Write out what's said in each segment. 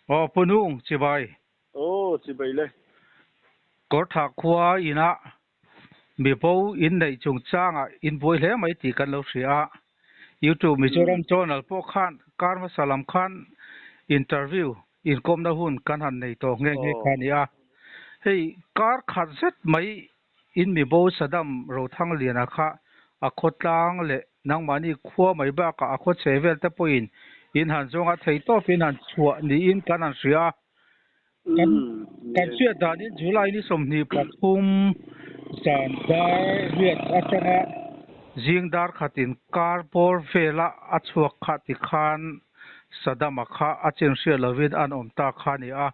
Aw Pu Nung, chibai. Aw, chibai le. Kawrthah khua inah mibo inneih chungchangah inbuai hle mai tih kan lo hria a. YouTube Mizoram Channel pawh khan kar hmasa lam khan interview inkawmna hun kan han nei tawh nghe nghe kha a ni a. Hei kar khat zet mai in mibo Saddam Rothangliana kha a khawtlang leh nangmahni khua mai bakah a khawchhe vel te pawhin in han zawnga thei tawpin han chhuah niin kan han hria a. Kan kan hriat danin July ni 23 zan dar riat atanga zing dar khatin kar bawr vela a chhuak kha tikhan Saddam-a kha a chin hriat lovin an awm ta kha a ni a.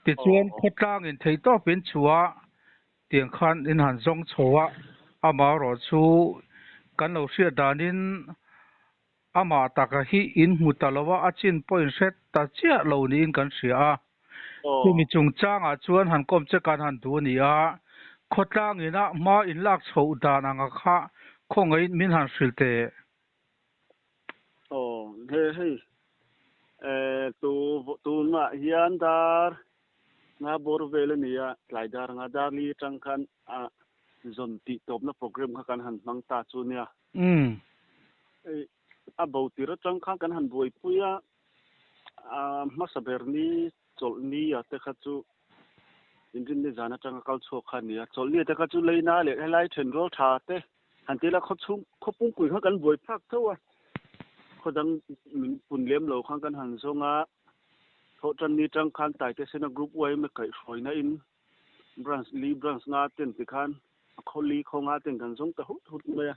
Tichuan khawtlangin theihtawpin chhuah tiang khan in han zawng chho a, amaherawh chu kan lo hriat danin Amah taka hi in hmu ta lo a, a chin pawh in hre ta chiah lo niin kan hria a. Chumi chungchangah chuan han kawm che kan han duh a ni a, khawtlang ina hma in lak chhoh dan anga kha khawngaihin min han hrilh teh. Aw, he hei, tu tunah hian dar nga bawr vel a ni a, tlai dar nga dar li atang khan a zawn tih tawpna program kha kan han hmang ta chu nia. Umm. Hei a bo tir atang khan kan han buaipui a, a hmasa ber ni chawlh ni a te kha chu inrinni zan atanga kal chhuak kha a ni a, chawlh ni a te kha chu leina leh helai thenrual tha te han ti ila khaw chhung khaw pungpui kha kan buai phak tho a, khaw dang min pun lem lo khan kan han zawng a, thawhtan ni tang khan Taite Sena Group yma kaihhruaina in Branch li branch nga ten ti khan a khaw li khaw nga ten kan zawng ta hut hut mai a.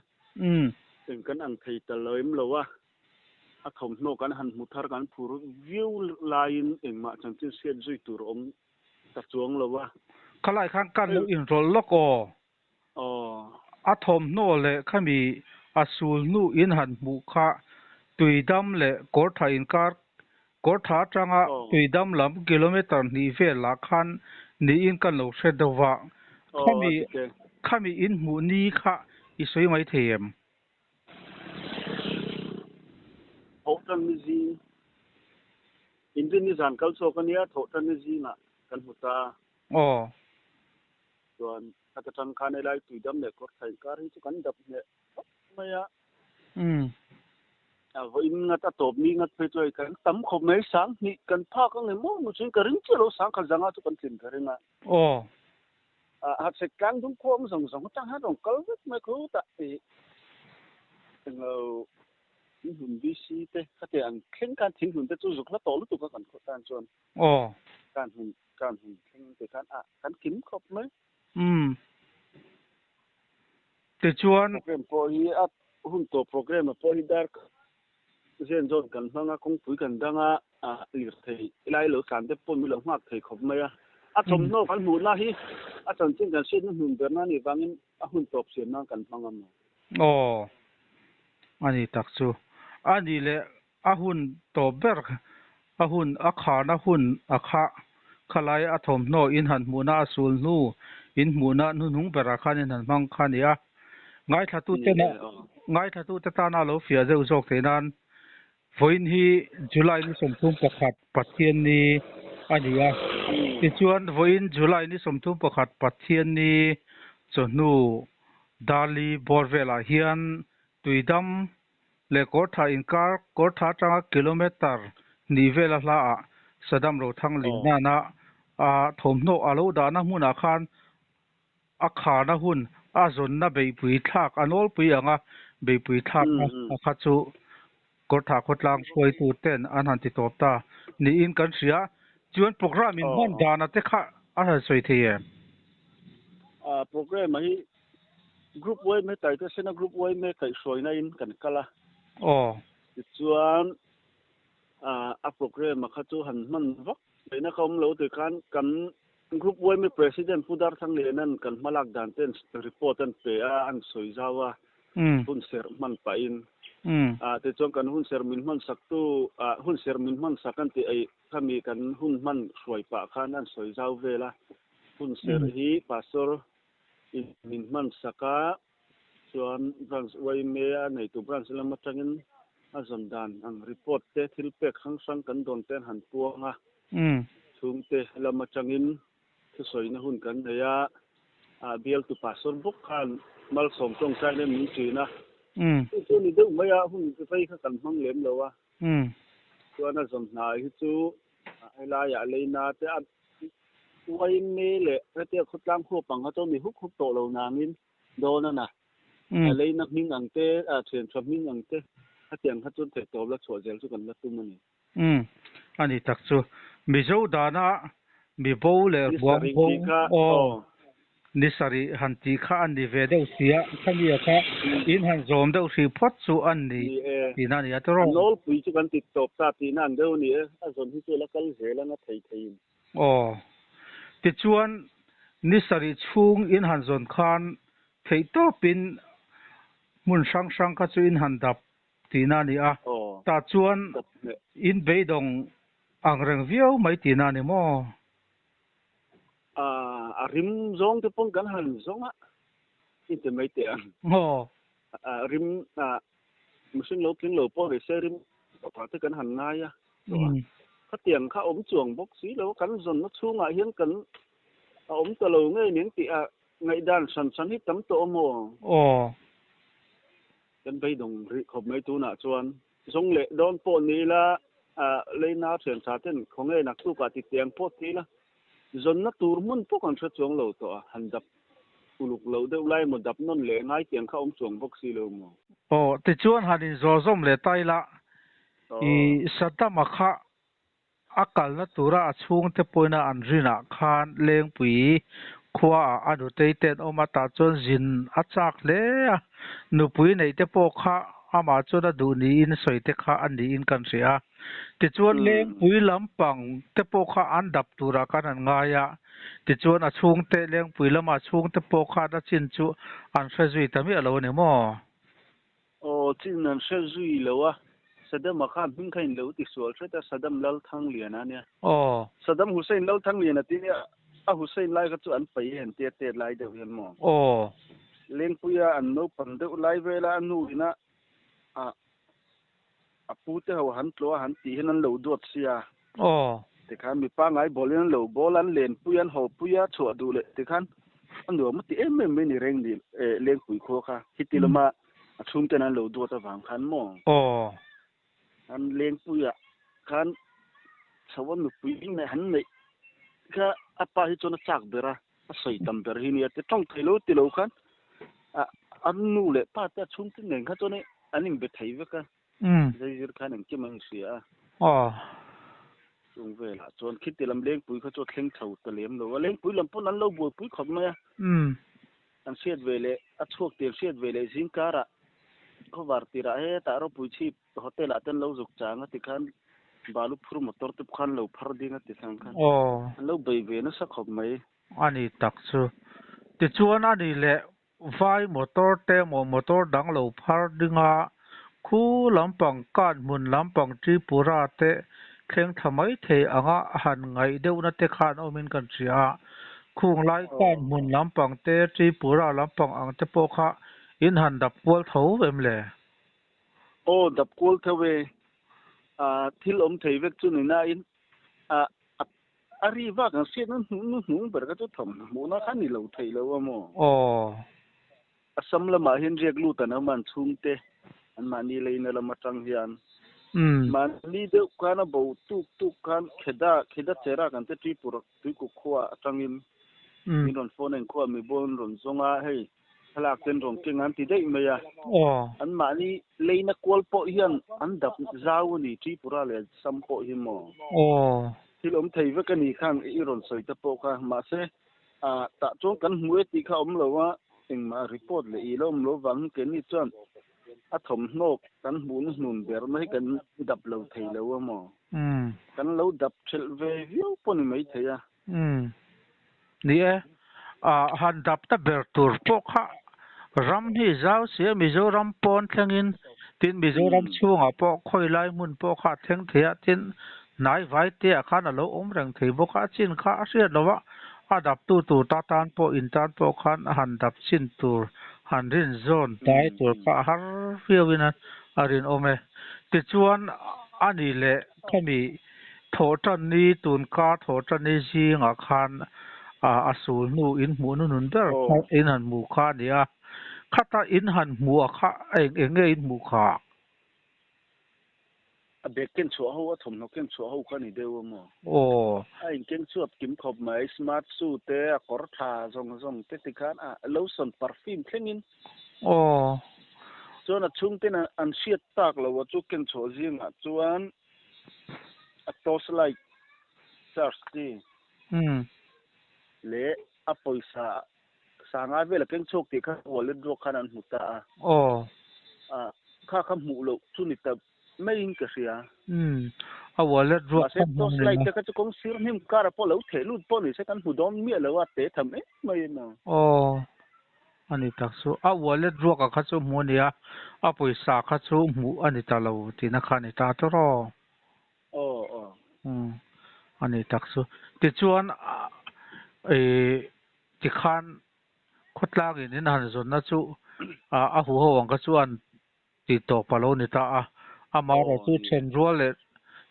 Eng kan ang thei ta lo em lo a, a thawmhnaw kan han hmu thar kan phur viau laiin engmah chanchin hriat zui tur a awm ta chuang lo a. Khalai khan kan lo inrawlh lawk aw. Aw. A thawmhnaw leh khami a sul hnu in han hmuh kha Tuidam leh Kawrtha inkar Kawrtha atanga Tuidam lam kilometre hnih velah khan niin kan lo hre deuh a. Khami khami in hmuh ni kha i sawi mai thei em? Thawhtan ni zing Inrin ni zan kal chhuak a nia, thawhtan ni zingah kan hmu ta. Aw. Chuan khata tang khan helai Tuidam leh Kawrtha inkar hi chu kan dap hneh khawp mai a. A vawiin ngat a tawp ni ngat phei chu hei kan tam khawp mai sang hnih kan phak ang emaw nu chuan ka ring chiah lo sang khat zanga chu kan tlin ka ring a. Aw. A hachhek tlang dum khuam zawng zawng atang hian rawn kal vek mai khutah ih englo thinghlun BC te khati ang thleng khan thinghlun te chu zuk hla tawh lutuk a kan khawh tan chuan. Aw. Kan hun Kan hun thleng te khan a kan kim khawp mai. Umm. Tichuan. Program pawh hi a hun tawh program a pawh hi dar zen zawn kan hmang a, kawngpui kan dang a, lirthei lai lo tlan te pawh min lo nghak thei khawp mai a. A thawmhnaw kan hmuhna hi a chanchin kan hriatna hnun berna a nih vangin a hun tawp siam nan kan hmang a maw. Aw. A ni tak chu. A nih leh A hun tawp ber, a hun a kharna hun a kha khalai a thawmhnaw in han hmuhna a sul hnu in hmuhna hnuhnung berah khan in han hmang kha a ni a. Ngaithlatute na ngaithlatute tana lo fiah deuh zawk theih nan vawiin hi July ni 31 Pathianni a ni a. Tichuan vawiin July ni 31 Pathianni chawhnu Darli bawr velah hian Tuidam leh Kawrtha inkar Kawrtha atanga kilometre hnih vela hlaah Saddam Rothang Lianana a thawmhnaw a lo dahna hmunah khan a kharna hun a zawnna beihpui thlak a nawlpui anga beihpui thlakna a kha chu Kawrtha khawtlang hruaitu ten an han ti tawp ta niin kan hria. Chuan program in hman dana te kha a han sawi thei em? Program hi Group yma Taite Sena Group yma kaihhruaina in kan kal a. Aw. Tichuan a program a kha chu han hman vak theihna ka awm lo ti khan kan Group yma President Pu Darthangliana'n kan hmalak dan ten report an pe a, an sawi zau a, hun serh hman pahin. Tichuan kan hun serh min hman sak tu, hun serh min hman sak an tih ei khami kan hun hman hruai pah khan an sawi zau vel a. Hun serh hi Pastor In min hman sak a, chuan branch yma a neitu branch lam atangin A zawn dan ang report te thil pek hrang hrang kan dawn te an han puang a. Chhungte lam atangin thusawina hun kan nei a, bialtu pastor bawk khan malsawm tawngtaina min ṭin a. Chu chu ni deuh mai a, hun vei kha kan hmang lem lo a. Chuan a zawn hna hi chu helaiah leina te a uaime leh hetia khawtlang khuap ang kha chuan mi huk huk tawh lo nangin dawn a na. A leina hming ang te, thian tha hming ang te, hetiang kha chuan theihtawp la chhuah zel chu kan la tum a ni. Umm, a ni tak chu. Mizo dana mi bo leh ruang bo aw ni sarih han tih kha a ni ve deuh si a, khami a kha in han zawm deuh hrih phawt chu a ni tihna a ni a tawrh. A nawlpui chu kan ti tawp ta tihna ang deuh a ni e, a zawn hi chu a la kal zel ang a thei theiin. Aw, tichuan ni sarih chhung in han zawn khan theihtawpin hmun hrang hrang kha chu in han dap tihna a ni a, tah chuan in beidawng ang reng viau mai tihna a ni maw? A rim zawng te pawn kan han zawng a, i ti mai teh ang. A rim, mihring lo tling lo pawh ni se rim tawpah te kan han ngai a, khatiang kha awm chuang bawk si lo, kan zawnna chhungah hian kan a awm ta lo ngei nen tih a ngaihdan hran hran hi tam tawh a maw? Aw. Kan beidawng rih khawp mai tunah chuan zawng leh dawn pawh ni ila, leina thian tha ten khawnge naktukah ti tiang pawh ti ila, zawnna tur hmun pawh kan hre chuang lo tawh a, han dap uluk loh deuh lai emaw dap nawn leh ngai tiang kha awm chuang bawk si lo maw? Aw, tichuan han inzawh zawm leh ta ila, i Saddam-a kha A kalna tura a chhungte pawina an rinah khan Lengpui khuaah a nutei te an awm a, tah chuan zin a chak hle a, nupui neih te pawh kha amah chuan a duh niin sawi te kha a niin kan hria a. Tichuan Lengpui lampang te pawh kha an dap turah khan an ngai a, tichuan a chhungte Lengpui lama a chhungte pawh khan a chin chu an hre zui ta miah lo a ni maw? Aw, chin an hre zui lo a, Saddam-a kha hming kha in lo ti sual hret a, Saddam Lalthangliana a nia. Aw. Saddam Hussein Lalthangliana tih nia, a Hussein lai kha chu an pai e an tia tet lai deuh hian maw. Aw. Lengpuia an naupang deuh lai vela a nu ina a a pu te ho han tlawh a han tih hian an lo duat sia. Aw. Tikhan mi pangngai bawlin an lo bawl a, an lenpui a, an hawpui a, chhuah duh leh tikhan a nuam a ti em em mai ni reng ni Lengpui khua kha. Hiti lama a chhungten an lo duat avang khan maw? Aw. An Lengpuiah khan chho a nupui neih han neih kha a pa hi chuan a chak ber a, a sawi tam ber hi nia ti tawng thei lo ti lo khan a nu leh pa te a chhungte nen kha chuan an inbe thei vek a. Zeizir khan engkim an inhria a. Aw. Chung velah chuan khiti lam Lengpui kha chu a thleng chho ta lem lo a, Lengpui lam pawn an lo buaipui khawp mai a. An hriat ve leh a chhuak tir hriat ve leh zing karah khawvar tirah hetah ropui chhip hotel ah te an lo zuk chang a tikhan balu phur motor te pawh khan lo phar ding a ti thang khan an lo bei ve nasa khawp mai. A ni tak chu. Tichuan a ni leh Vai motor te emaw motor dang lo phar ding a, khu lampang kan hmun lampang Tripura te thleng thla mai thei anga han ngaih deuhna te khan awmin kan hria a. Khung lai kan hmun lampang te Tripura lampang ang te pawh kha in han dap kual tho em le? Aw dap kual tho e. Thil awm thei vek chu ni nain a A ri vak ang hriat na hnu hnung ber kha chu thawmhnaw hmuhna kha ni lo thei lo a maw? Aw. Assam lamah hian riak lut an awm a, an chhungte an mahni leina lam atang hian. Mahni deuh khan a bo tuk tuk khan Kheda, Kheda Chera kan te Tripura Tuikuk khua atangin min rawn phone a, inkhua mi bawn rawn zawng a, hei thlalak ten rawn keng an ti daih mai a. Aw. An mahni leina kual pawh hian an dap zau a ni, Tripura leh Assam pawh hi maw? Aw. Thil awm thei vek a ni khan i rawn sawi te pawh kha. Mahse, tah chuan kan hmu e tih kha awm lo a, engmah report leh i la awm lo vang hi keini chuan a thawmhnaw kan hmuhna hnun berna hi kan dap lo thei lo a maw? Kan lo dap thelh ve viau pawh ni maithei a. Ni e, han dap ta ber tur pawh kha ram hi zau si a, Mizoram pawn thlengin tin Mizoram chhungah pawh khawi lai hmun pawh kha a thleng thei a, tin hnai vai te ah khan a lo awm reng thei bawk a, a chin kha a hriat lo a, a dap tu tur ta tan pawh in tan pawh khan a han dap chin tur han rin zawn dai tur kha a har viau in a rinawm e. Tichuan ani leh khami Thawhtanni tunkar Thawhtanni zingah khan a sul hnu in hmuh nunun ber kha in han hmuh kha a ni a. Khata in han hmuh a kha eng eng nge in hmuh kha? A bag ken chhuah ho, a thawmhnaw ken chhuah ho kha a ni deuh a maw? Aw. A inkeng chhuak kim khawp mai, smart shoe te, a kawr tha zawng zawng te tikhan a lotion perfume thlengin. Aw. Chuan a chhungten an hriat tak lo a chu ken chhuah zingah chuan a torch light charge chi leh a pawisa Sangai vel a keng chhuak tih kha wallet ruak khan an hmu ta a. Aw. A, kha kha hmuh loh chu ni ta maiin ka hria. Umm, a wallet ruak kha hmu ni maw? Mahse torch light te kha chu kawng sir hnim kar ah pawh lo theh lut pawh ni se kan hmu dawn miah lo a, te tham em mai a maw? Aw, a ni tak chu. A wallet ruak ah kha chu hmu a nia, a pawisa kha chu hmuh a ni ta lo tihna kha a ni ta tawrh aw. Aw aw. Umm, a ni tak chu. Tichuan, ih Tikhan khawtlangin in han zawnna chu a huho ang kha chuan tih tawp a lo ni ta a. Amaherawh chu thenrual leh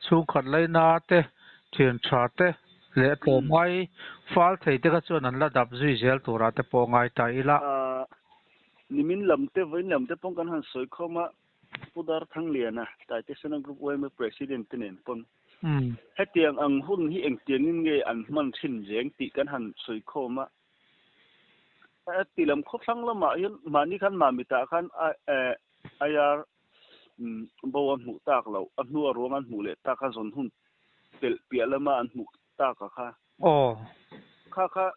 chhungkhat laina te, thian tha te leh tlawmngai fal thei te kha chuan an la dap zui zel turah te pawh ngai ta ila. Nimin lam te vawiin lam te pawh kan han sawi khawm a, Pu Darthangliana, Taitesena Group yma President te nen pawn Hetiang ang hun hi engtiangin nge an hman thin reng tih kan han sawi khawm a. Ti lam khawthlang lamah hian mahni khan Mamitah khan IR bo a hmuh tak loh, a hnua ruang an hmuh leh tak a zawn hun pelh piah lama an hmuh tak a kha. Kha kha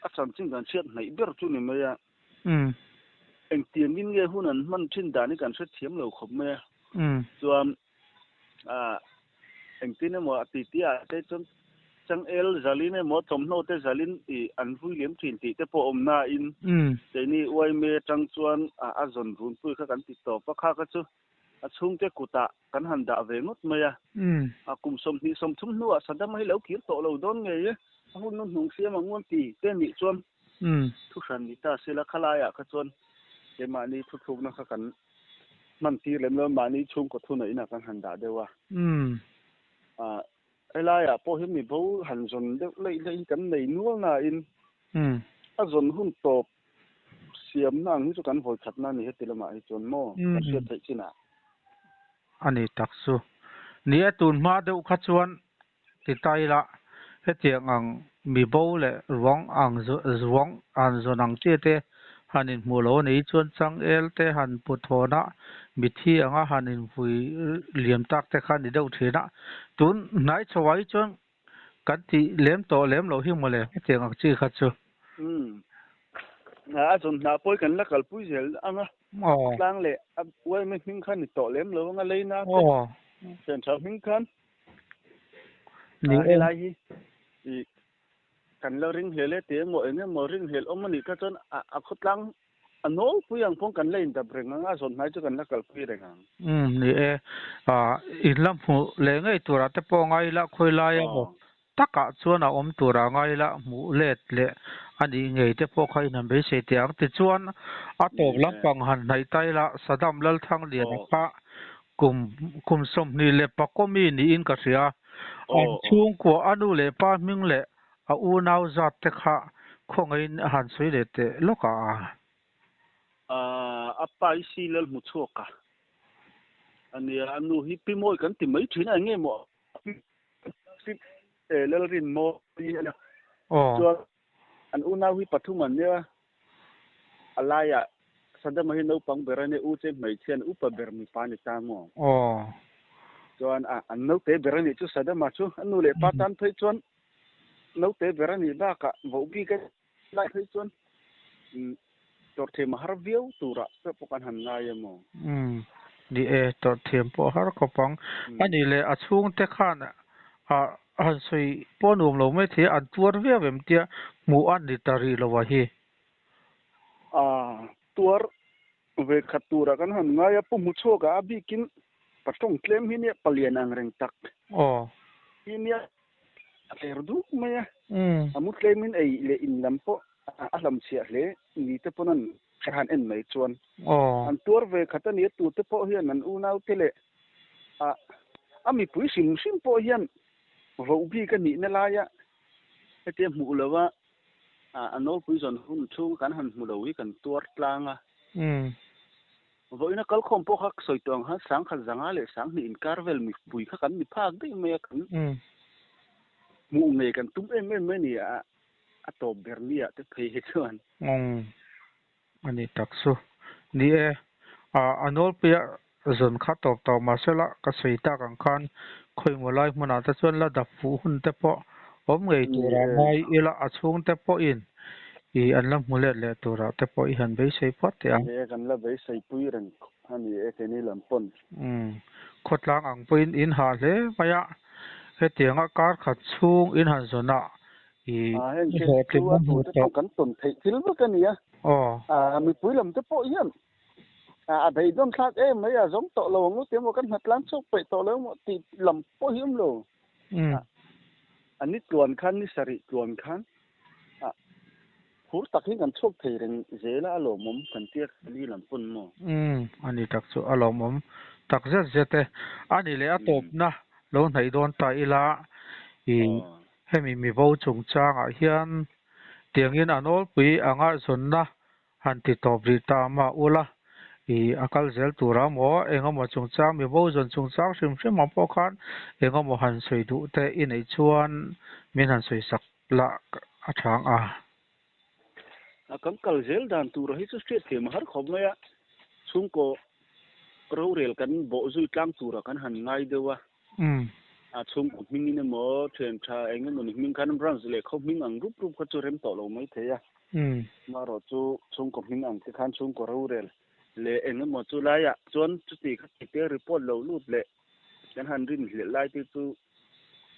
a chanchin kan hriat hnaih ber chu ni mai a. Engtiangin nge hun an hman thin dan hi kan hrethiam lo khawp mai a. Chuan ah engtin emaw a ti tih ah te chuan changel zalin emaw thawmhnaw te zalin ih an vui lem thin tih te pawh awm na in keini uaime atang chuan ah a zawn runpui kha kan ti tawp a kha kha chu a chhungte kutah kan han dah ve ngawt mai a a kum 20 30 hnuah Saddam hi lo kir tawh lo dawn ngei e a hun nu hnung siam ang an ti te nih chuan thuhran ni ta sela khalaiah kha chuan keimahni thuthlukna kha kan Hman tir lem lo mahni chhungkaw thuna inah kan han dah deuh a. Ah, helaiah pawh hian mi bo han zawn deuh laih laih hi kan nei nual nain a zawn hun tawp siamna ang hi chu kan vawi khatna a ni heti lamah hi chuan maw kan hriat theih chinah. A ni tak chu. Ni e, tun hma deuh kha chuan Ti ta ila, hetiang ang mi bo leh ruang ang ruang han zawn ang chi te han inhmuh lo a nih chuan changel te han put hawn a, mithi anga han invui liam tak te kha a ni deuh thin a. Tun hnai chhoah hi chuan kan tih lem tawh lem loh hi mawle hetiang ang chi kha chu. Umm. A zawn hna pawi kan la kalpui zel ang a, tlang leh a uaime hming kha ni tawh lem lo ang a, leina te thian tha hming khan. Ni e. Helai hi i kan lo ring hlel e ti emaw eng emaw ring hlel awm a nih kha chuan a khawtlang a nawlpui ang pawh kan la indap reng ang a, zawn hnai chu kan la kalpui reng ang. Umm ni e. In la hmuh leh ngei turah te pawh ngai ila khawi lai emaw takah chuan a awm turah ngai ila hmuh let leh a nih ngei te pawh kha in han beisei teh ang. Tichuan a tawp lampang han hnaih ta ila Saddam Lalthangliana kha Kum kum 24 mi niin ka hria. An chhungkua a nu leh pa hming leh a unau zat te kha khawngaihin a han sawi leh teh lawk a. A pa hi si lal hmu chhuak a ania, a nu hi Pi Mawi kan ti mai thin a, enge maw Pi Lalrinmawi a nia. Chuan An unau hi pathum an nia, a laiah Saddam-a hi naupang ber a nia, u che hmeichhia an upa ber mipa a ni ta maw? Aw. Chuan a an naute ber a nih chu Saddam-a chu a nu leh pa tan phei chuan naute ber a nih bakah voh bik a lai phei chuan tawrh thiam a har viau turah pawh pawh kan han ngai a maw? Umm, ni e, tawrh thiam pawh a har khawp ang. A nih leh a chhungte khan a Han sawi pawh nuam lo mai thei a, an tuar viau em tia hmuh a ni ta rih lo a hi. A tuar ve khat turah kan han ngai a, Pu Hmuchhuaka a bikin pa tawng tlem hi nia palian ang reng tak hi nia a tler duk mai a, a mu tlemin ei leh in lam pawh a hlamchhiah hle ni te pawn an han en mai chuan an tuar ve khat a nia, tute pawh hian an unaute leh. A a mipui hrim hrim pawh hian voh bik a nihna laia hetia hmuh lova a nawlpui zawn hun chhung kan han hmu lo hi kan tuar tlang a. Vawiina kalkhawm pawh kha sawi tawh ang khan sangkhat zanga leh sanghnih inkar vel mipui kha kan ni phak daih mai a, kan hmuh ngei kan tum em em mai a ni a, a tawp ber ni ah te phei hi chuan. Umm a ni tak chu. Ni e, a nawlpuia zawn kha tawp tawh mahsela ka sawi tak ang khan khawimaw lai hmunah te chuan la dap fuh hun te pawh awm ngei turah ngai ila a chhungte pawhin i an la hmu let leh turah te pawh i han beisei phawt teh ang. Ni e, kan la beisei pui reng a ni e keini lam pawn. Umm, khawtlang ang pawhin in hah hle mai a, hetianga kar khat chhung in han zawn a i Heng te hlawhtling chu a a hmu tute tawh. pawh kan tawn theih thil vek a ni a, mipui lam te pawh hian a beidawn thlak em mai a, zawng tawh lo ang u tih emaw kan hnatlang chhuak peih tawh lo emaw tih lam pawh hi awm lo. A ni tluan khan ni sarih tluan khan phur tak hi kan chhuak thei reng zel a, a lawmawm kan tia ni lam pawn maw? Umm, a ni tak chu a lawmawm tak zet zet e. A ni leh a tawpna lo hnaih dawn ta ila i hemi mibo chungchangah hian tiangin a nawlpui anga zawnna Han ti tawp rih ta mah ula, i a kal zel tur a maw? Engemaw chungchang, mi bo zawn chungchang hrim hrim ang pawh khan engemaw han sawi duh te i neih chuan min han sawi sak lah a chhang a. A kan kal zel dan tura hi chu hriat thiam a har khawp mai a, chhungkaw rorel kan bawh zui tlang tura kan han ngai deuh a. A chhungkaw hmingin emaw thian tha eng emaw ni hming khan branch leh khaw hming ang rup rup kha chu rem tawh lo mai thei a. Amaherawh chu chhungkaw hming ang te khan chhungkaw rorel leh eng emaw chu laiah chuan chuti kha ti te report lo lut leh kan han rin hlelh lai te chu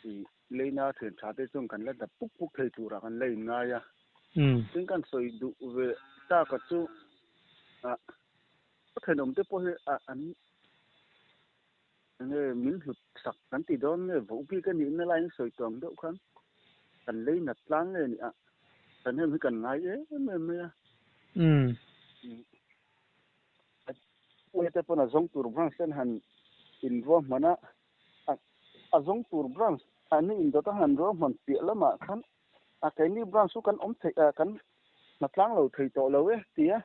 i leina thian tha te chuan kan la dap puk puk thei turah kan la inngai a. Tin kan sawi duh ve taka chu a thenawm te pawh hi a an Enge min hlut sak kan ti dawn nge voh bik a nihna laiin sawi tawng deuh khan kan lei nat tlang nge ni a, kan hem hi kan ngai em em mai a. Te pawn a zawng tur branch ten han inruahman a, a zawng tur branch an indawt a han ruahman piah lamah khan a keini branch chu kan awm theih kan hnatlang lo thei tawh lo e tia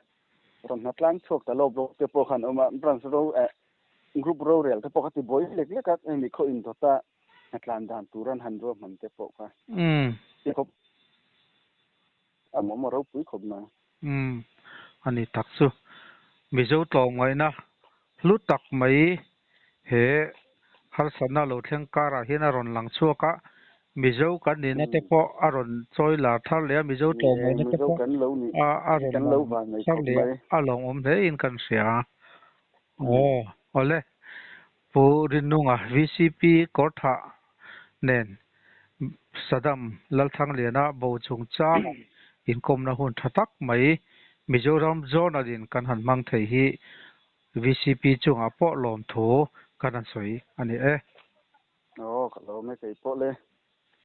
rawn hnatlang chhuak ta lawk bawk te pawh khan awm a, branch ro eh Group rorel te pawh kha ti buai lek lek a, hemi khaw indawta hnatlan dan tur an han ruahman te pawh kha ti khawp a mawm a ropui khawp mai. Umm a ni tak chu. Mizo tlawmngaihna hlu tak mai he harsatna lo thleng karah hian a rawn lang chhuak a, Mizo kan nihna te pawh a rawn chawi lar thar leh a, Mizo tlawmngaihna te pawh a rawn lang thar leh a, a lawmawm hle in kan hria. Aw, awle. Pu Rinnunga VCP Kawrthah nen Saddam Lalthangliana bo chungchang inkawmna hun tha tak mai Mizoram Journal in kan han hmang thei hi VCP chungah pawh lawmthu kan han sawi a ni e. Aw, ka lawm e kei pawh le.